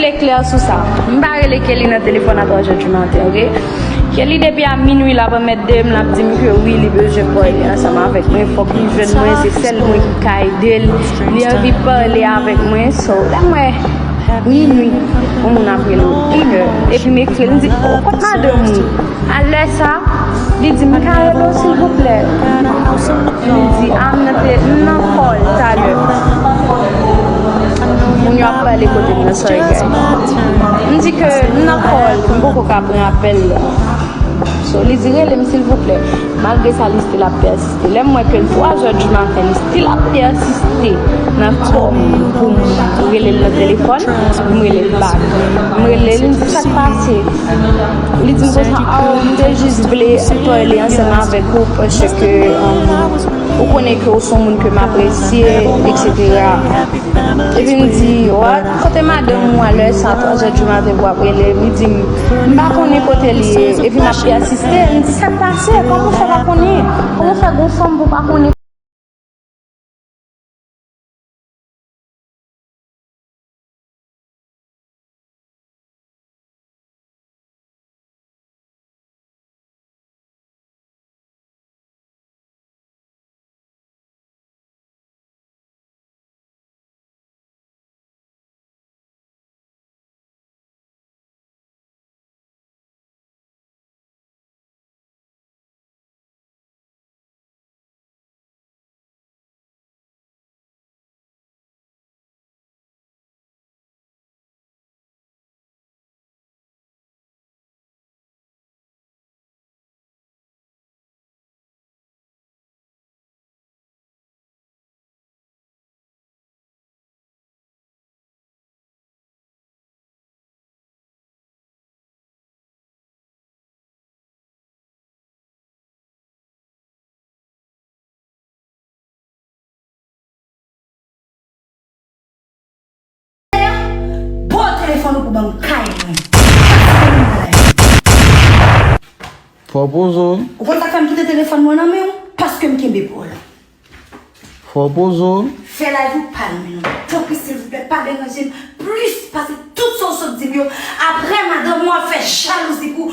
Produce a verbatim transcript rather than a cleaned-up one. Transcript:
Eklè sou sa. M pa rele Kelly nan telefòn a twa zè di maten, oke? Kelly depi a minwi l ap anmède m, l ap di m ke wi, li bezwen pale ansanm avèk mwen, fòk li jwenn mwen, se sèl mwen ki ka ede l, li anvi pale avèk mwen, so, lè m wè minwi, yon moun ap rele w inè, epi m ekri l, m di, "Oh, kot madanm ou?" A lè sa, li di m, "M ka rele w, silvouplè?" M di, "A, m nan te, m nan kò l talè." Moun yo ap pale kote m nan, sorry, guys. M di ke m nan kò l, m poko ka pran apèl la. So, li di, "Rele m, silvouplè." Malgre sa, li still ap pèsiste. Lè m wè ke l twa zè di maten, li still ap pèsiste nan kò m pou m rele l nan telefòn, m rele l back. M rele l, m di, "Sa k pase?" Li di m konsa, "Oh, m te jis vle pale ansanm avèk ou paske, um, ou konnen ke w se yon moun ke m apresye, et cetera" Epi m di, "What? Kote madanm ou a lè sa, twa zè di maten pou w ap rele?" Li di m, "M pa konnen kote l ye." Epi m ap pèsiste, m di, "Sa k pase? Kòman w fè pa konnen? Kòman w fè gon fanm pou w pa konnen?" Bo telefòn ou pou ban m kay mwen. Fò pozo. Ou konn sa k fè m kite telefòn mwen nan men w? Paske m kenbe pa w la. Fò pozo. Fè live ou pa nan men w. Tanpri, silvouplè, pa deranje m plis pase tout sa w sot di m yo. Apre, madanm ou ap fè jalouzi pou